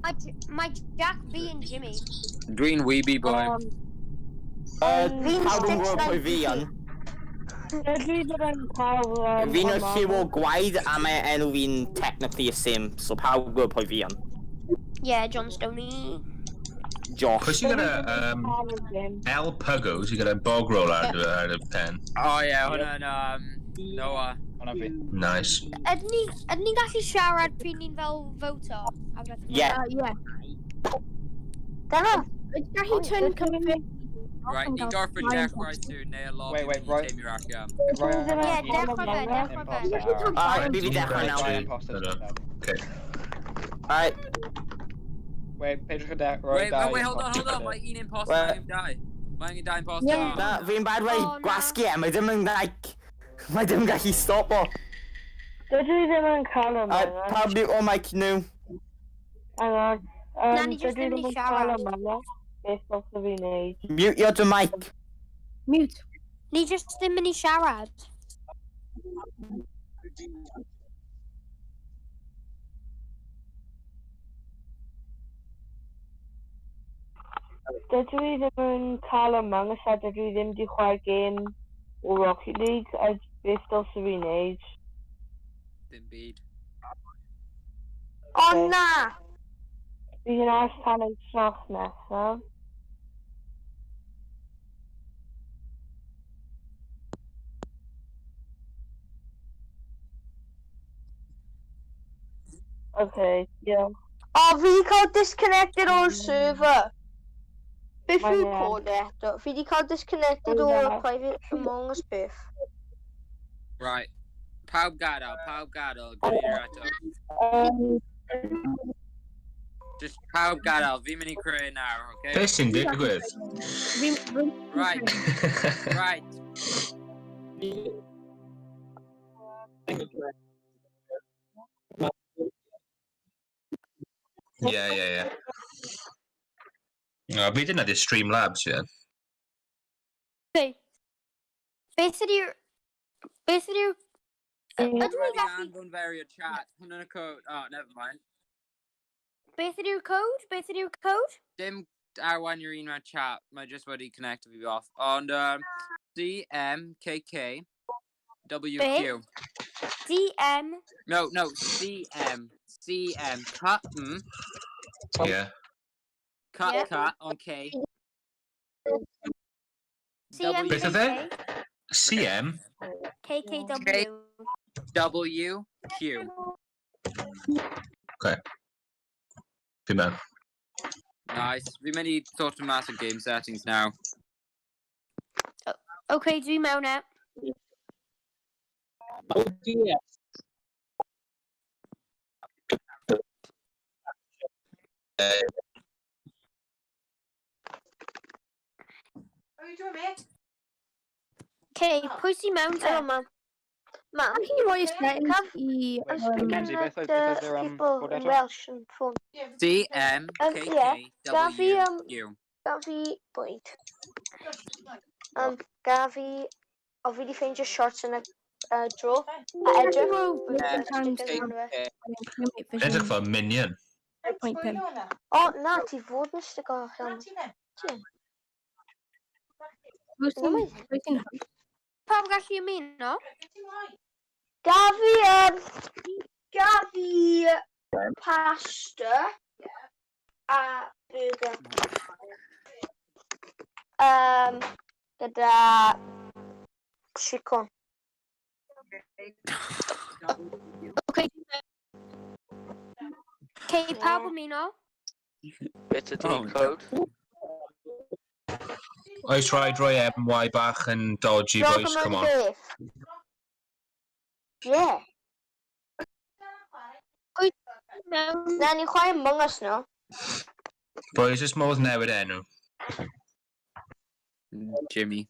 Mae Jack, fi and Jimmy. Dwi'n weeby boy. Fi'n Pawb yn gwybod pwy fi yn. Dydw i ddim yn cael... Fi'n y lliw o gwaed a mae enw fi'n technically y same, so pawb yn gwybod pwy fi yn. Yeah, John Stoney. Josh. Pwy sy'n gyda El Puggo sy'n gyda bog roll ar y pen? Oh yeah, hwnna'n, Noah. Hwnna fi. Nice. Ydyn ni gallu siarad pryd ni'n fel voto? A beth fel Yeah. Yeah. Dyna. Ydych gallu turn confirm? Right, ni gorfod dechrau soon neu y lobby Wait, wait, mynd i right. teimio allan. Ie, dechrau fe, dechrau fe. Alright, fi fi dechrau nawr. Ryan imposter. Okay. Alright. Wait, peidiwch â de- rhoi Wait, dau wait, hold on, hold on. imposter. Mae un imposter angen dau. Mae angen dau imposter. Na, fi'n bad wedi O, na. gwasgu e, mae ddim yn like... Mae ddim yn gallu stopo. Dydw i ddim yn cael y Alright, pawb mute o mic nhw. Hang on. Na, ni jyst ddim yn siarad. Beth dylse fi wneud? Mute your mic. Mute. Ni jyst ddim yn i siarad. Dydw i ddim yn cael Among Us a dydw i ddim wedi chwarae gêm o Rocket League a beth dylse fi wneud? Dim byd. O na! Bydd yn aros tan wythnos nesaf. Okay, diolch. O, fi wedi cael disconnected o'r server. Beth Mae yw'r e. cod eto? Fi wedi cael disconnected Mae o'r e. private Among Us beth. Right. Pawb gadael, pawb gadael. Gwneud eto. Just pawb gadael. Fi'n mynd i creu nawr, okay? Beth sy'n digwydd? Right, right. Ie. No, fi dyna di Streamlabs, ie. Okay. Beth ydy'r... Beth ydy'r... Ydw i'n Wedi gallu... anfon fe i'r chat. Hwnna'n y code. Oh, never mind. Beth ydy'r code? Beth ydy'r code? Dim arwain i'r un mewn chat. Mae just wedi connect fi off. Ond C M K K W Q. D M... No, C M. C M. Cut M. Ie. Cut Yeah. cut on K. C M Beth K oedd e? K CM? K K W. W Q. Okay. Fi mewn. Nice. Fi'n mynd i sort mas o game settings now. Okay, dwi mewn e. Oh dear. What are you doing, mate? Okay, pwy sy'n mewn te? Hello, mam. Mam, Can you rhoi settings i... Wait, Mackenzie, beth oedd beth oedd yr people cod in eto? Welsh yn ffôn. C M K Ie, K gaf fi, W Q. Gaf fi bwyd. Gaf fi... O, fi wedi ffeindio shorts yn y dro. A edrych. Edrych fel minion. O, na, ti fod yn stick o helmet. Ti. Pawb gallu ymuno? Gaf fi, gaf fi pasta a burger. Gyda chicken. Okay. Okay, pawb ymuno? Beth ydy'r Oh, code? Oes rhaid rhoi MY bach yn dodgy, boys, come on. Beth. Yeah. Mewn. Na, ni'n chwarae Among Us no. Boys, oes modd newid enw. Jimmy.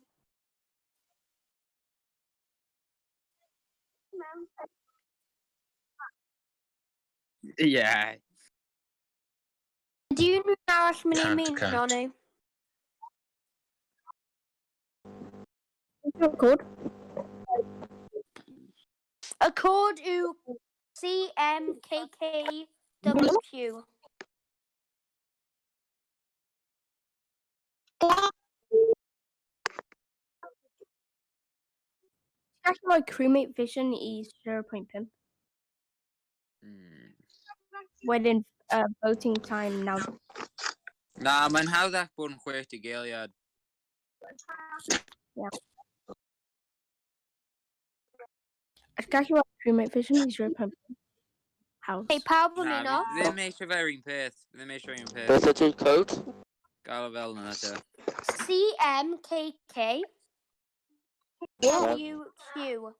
Yeah. Ydy unrhyw un arall mynd i Can't, ymuno can't. neu? Code? Y cod yw C M K K W Q. Gallu rhoi crewmate vision i 0.5. Wedyn voting time now. Na, mae'n hawddach bod yn 60 eiliad. Yeah. Gallu rhoi crewmate vision i 0.5. House. Hey, pawb Na, ymuno? fi ddim eisiau fe'r un peth. Fi ddim eisiau un peth. Beth ydy'r code? Gael o fel yna, te. C M K K W Q.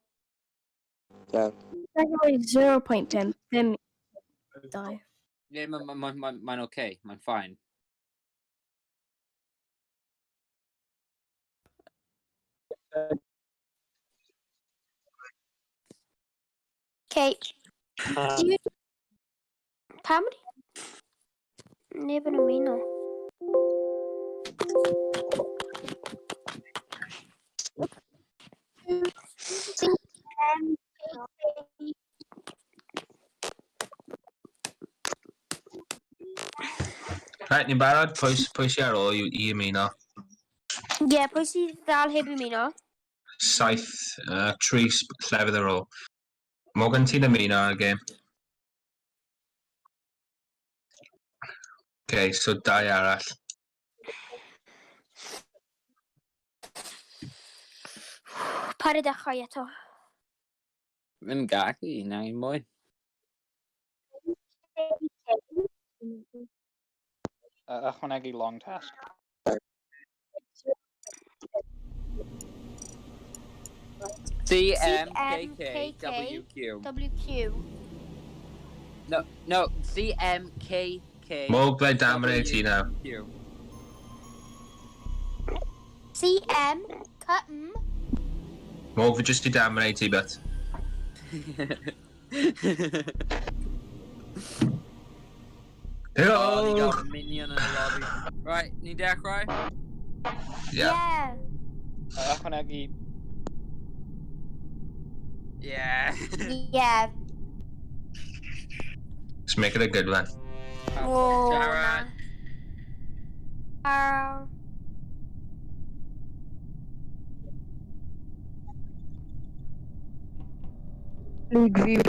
Iawn. 0.10, ddim 2. Ie, mae'n ma, ma, ma, ma oce, mae'n fine. Okay. Pam Neb yn ymuno. C M K K. Right, ni'n barod? Pwy, pwy sy'n ar ôl i, i ymuno? Ie, pwy sydd ddal heb ymuno? Saith, tri llefydd ar ôl. Morgan, ti'n ymuno ar y gêm? Okay, so dau arall. Paid â dechrau eto. Ddim gallu, na i mwy. Ychwanegu long task. C M K K W Q. W Q. No, no, C M K K Mo, ble damre ti nawr? Q. C M K M. Mo, fi jyst i damre ti, bet. Oh, ni Diolch! gael minion yn y lobby. Right, ni'n dechrau? Yeah. Yeah. Ychwanegu Yeah. Yeah. Let's make it a good one. Whoa, Siarad. na. League View.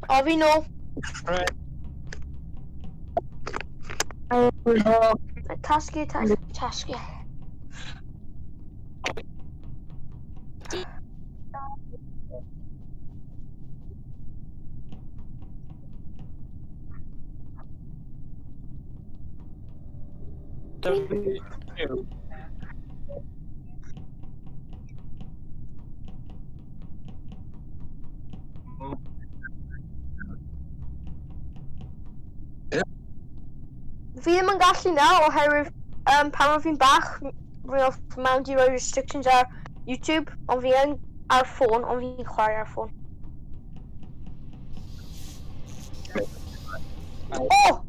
O, fi nôl. Tasgu, tasgu, tasgu. W. Fi ddim yn gallu nawr oherwydd pan oedd fi'n bach, roedd mam di rhoi restrictions ar YouTube, ond fi yn ar ffôn, ond fi'n chwarae ar ffôn. Oh!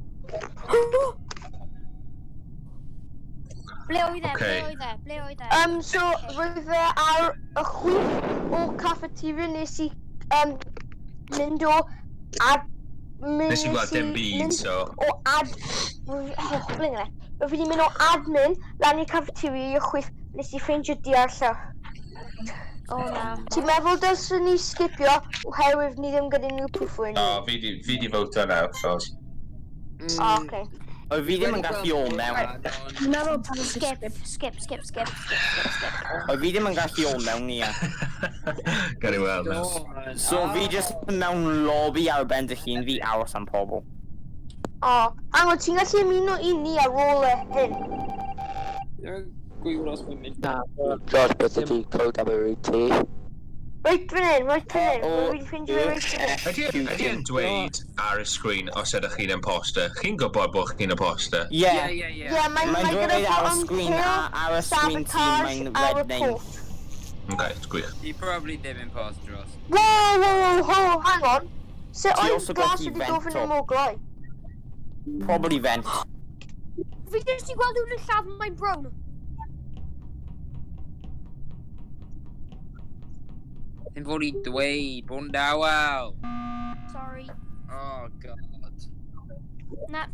Ble oedd e? Ble Ocê. oedd e? Ble oedd e? So, roedd e ar y chwith o cafeteria nes i mynd o ad... Nes i gweld dim byd, mynd so... O ad... Oh, bling e. Roedd fi wedi mynd o admin lan i'r cafeteria i'r chwith, nes i ffeindio di ar llaw. O na. Ti'n meddwl dylswn ni skipio oherwydd ni ddim gyda unrhyw proof o O, unrhyw? fi di voto nawr, so... O, oce. O, fi ddim yn gallu o mewn. Dwi'n meddwl pawb Skip, skip, skip, skip, skip, skip, skip. O, fi ddim yn gallu o mewn ni. Gawn ni weld nawr. So fi just mewn lobby ar ben dy hun fi aros am pobl. O, hang on, ti'n gallu ymuno i ni ar ôl y hyn? Gwybod os mae'n mynd. Na. Josh, beth ydi code am yr ti? Reit fan hyn, reit fan hyn. O, Rwy wedi ffeindio fe reit fan hyn. Ydy e'n dweud ar y sgrin os ydych chi'n imposter? Chi'n gwybod bod chi'n imposter? Ie. Yeah, yeah, yeah. Ie, mae'n Mae'n mae gyda dweud ar y fo sgrin, kill, ar y sgrin ti, sabotage mae'n a red name. report. Okay, it's gwych. Ti probably ddim imposter os. Whoa, hang on. Sut Ti oedd also glas gallu wedi gofyn vento. am oglau? Probably vent. Fi jyst i gweld rhywun yn lladd mae'n brown. Ddim fod i dweud, bod yn dawel. Sorry. Oh, God. Na.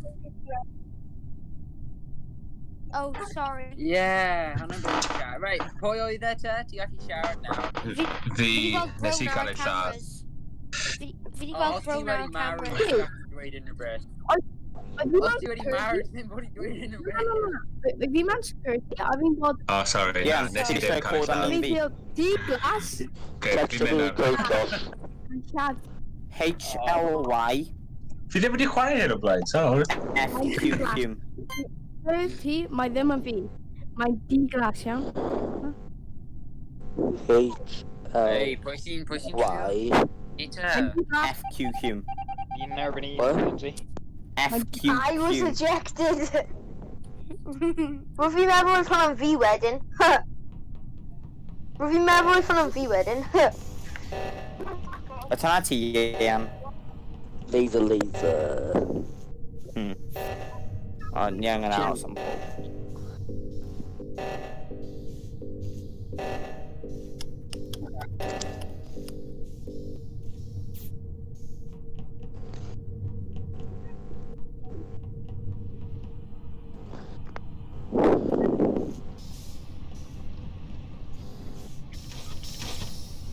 Oh, sorry. Yeah, hwnna'n bod yn siarad. Right, pwy oedd e te? Ti gallu siarad nawr. Fi, Fi 'di gweld nes i brown cael ar ei y lladd. cameras. Fi 'di O, gweld os ti brown ar wedi y marw, cameras. ti'n gallu dweud unrhyw beth. Os ti wedi marw, ddim bod i dweud unrhyw Na, beth. na, na. Fi mewn security a fi'n bod... Oh, sorry, Ie, na, nes i ti ddim eisiau cael ei cod am lladd. un Fi'n fi. cael D glas Okay, fi'n mynd nawr. yn lladd. H L Y Fi ddim wedi chwarae hyn o blaen, so. F Q Q. Security, mae ddim yn fi. Mae'n D glas, iawn. H Hey, pwy sy'n, pwy sy'n Y Peter. D glas. F Q Q. Un erbyn un, What? Lindsay. F Q I was Q. ejected. Rwyf fi'n meddwl oedd hwnna'n fi wedyn. Rwyf fi'n meddwl oedd hwnna'n fi wedyn. O tanna ti, Ian. Laser laser. O, ni angen aros am pob.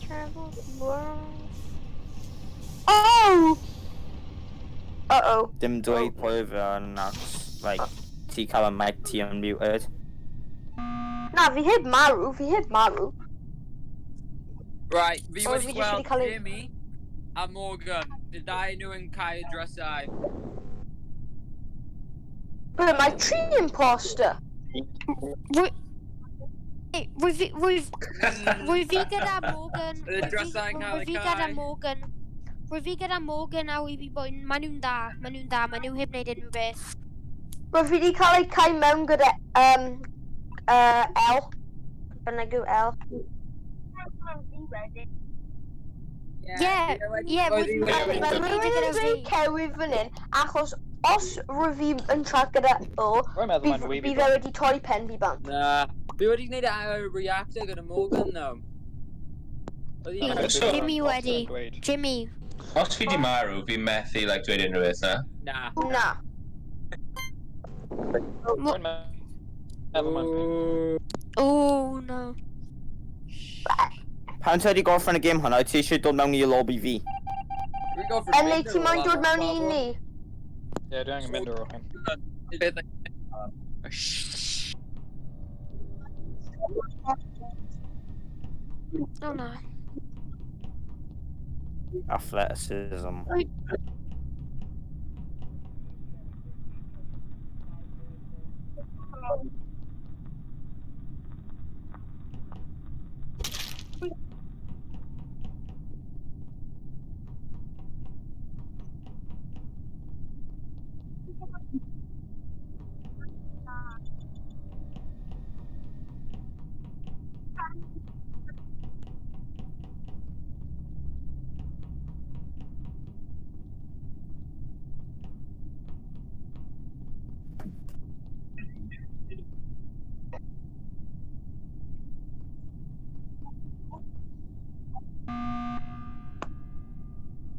Travel world. Oh! Uh-oh. Dim dweud pwy fi yn achos, like, ti cael y mic ti unmuted. Na, fi heb marw, fi heb marw. Right, fi O, wedi fi jyst wedi gweld cael ei- Jimmy a Morgan. Y ddau nhw yn cael drysau. But mae tri imposter. Rwy fi rwy fi gyda Morgan. Y drysau yn cael Rwy eu fi gyda cau. Morgan. Rwy fi gyda Morgan a Wee Boy. Maen nhw'n dda, maen nhw'n dda, maen nhw heb wneud unrhyw beth. Rwyf fi wedi cael ei cael mewn gyda L. Bynnag yw L. Ie, ie, Roedd hi Mae wedi- mae rhywun yn dweud cewydd fan hyn, achos os rwyf fi yn siarad gyda O, Rwy'n meddwl mae'n bydd weeby bydd e wedi torri pen fi bant. Na. Fi wedi gwneud y reactor gyda Morgan, though. Oedd hi'n- So- Jimmy wedi. Dweud. Jimmy. Os fi di marw, fi methu, like, dweud unrhyw beth, na? Na. Na. Rwy'n meddwl mae'n Oh, no. Pan ti wedi gorffen y gêm hwnna, ti eisiau dod mewn i lobby fi? Dwi'n gorfod Emily, ti moyn dod mewn i ni? Ie, dwi angen mynd ar ôl hyn. Oh, no. Athleticism.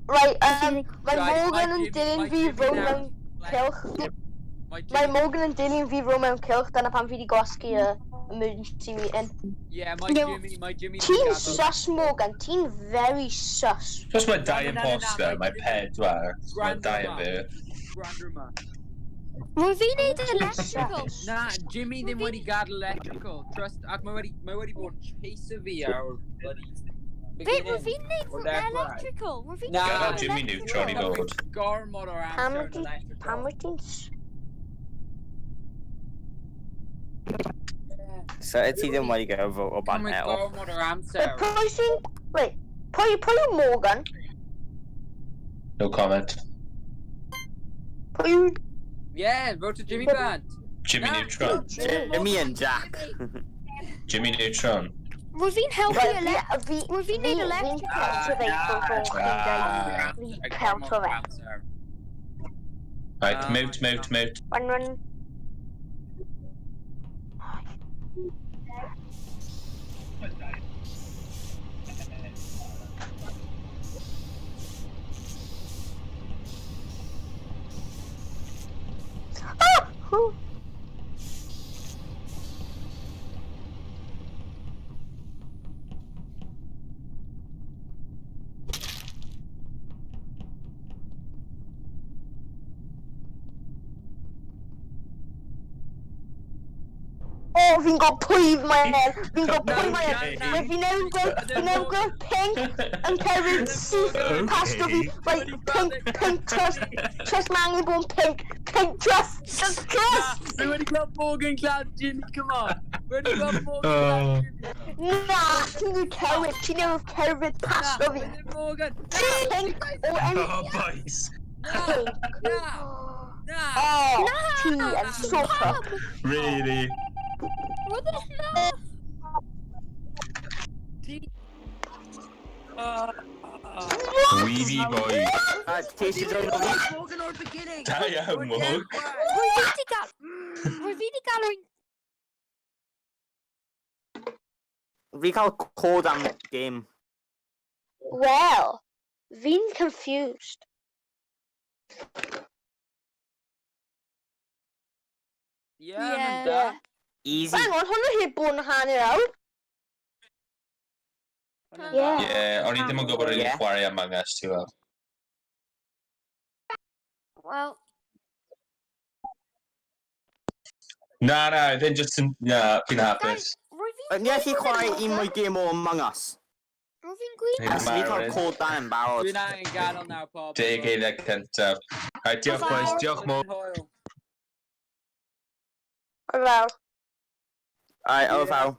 Right, mae Right, Morgan mae yn Jimmy- dilyn mae fi Jimmy row nawr. mewn cylch. Mae Mae Jimmy... Morgan yn dilyn fi row mewn cylch, dyna pam fi wedi gwasgu y emergency meeting. Ie, mae Ie. Jimmy, mae Jimmy... Ti'n sus, Morgan. Ti'n very sus. Os mae dau Na, na, na, na, imposter, mae mae pedwar. Mae dau yn fi. Gwrando yma. Rwy fi'n neud electrical. Na, Jimmy ddim wedi gadael electrical. Trust, ac mae wedi bod yn chase fi ar o'r bloody... Fe, rwy fi'n neud O'r dechrau. electrical. Rwy fi'n Na. Gadael neud Jimmy Neutron i fod. Gormod o'r Pam amser yn wyt ti- electrical. Pam wyt ti'n... So, ti ddim wedi gael vote o ban Cymryd eto. gormod o'r Wait, amser. pwy sy'n... Wait, pwy yw Morgan? No comment. Pwy yw... Yeah, vote to Jimmy Band. Jimmy Na. Neutron. Jimmy and Jack. Jimmy Neutron. Rwy fi'n helpu Right, electrical. fi... Rwy fi'n neud Fi'n electrical. pelto fe ffwrdd o'r Ah. chdi'n Fi'n pelto fe. Amser. Right, Ah, mute, mute, mute. Run, run. Ah! Who? O, fi'n gwybod pwy mae e. Fi'n gwybod pwy mae e. Okay. Mae fi newydd gweld, fi newydd gweld pink yn cerdded syth past o fi. Like, pink, pink, trust, trust mae angen bod yn pink. Pink, trust, just trust! Fi wedi gweld Morgan Glad Jimmy, come on. Fi wedi gweld Morgan Oh. Glad Jimmy. Na, ti'n newydd cerdded, ti'n newydd cerdded past o fi. Na, Morgan. Pink o Oh, boys. Na, pink. na, na. O, ti yn sofa. Really? Roedd yn na! Ti... Oh. Weedy boy. Ti eisiau join o fi? Morgan o'r beginning. Da iawn, Morg. Rwy fi wedi gael... Rwy fi wedi gael rwy'n... Fi cael cod am game. Wel, fi'n confused. Yeah, yeah. Yeah. Da. Easy. Hang on, hwnna heb bod yn hanner awr. Hwnna'n da. Yeah. Yeah, o'n i ddim yn gwybod o'n i'n Ie. chwarae Among Us, ti'n gweld. Wel, Na, na, ddim just yn... Na, fi'n hapus. rwy fi'n... Ni allu chwarae un mwy game o Among Us. Rwy fi'n gwybod... Ie. As fi cael cod dan yn barod. Dwi'n angen gadael nawr, pobl. 10 eiliad cyntaf. Right, diolch, boys. Diolch, Mo. Hwyl. Wel. Alright, oh, fawr.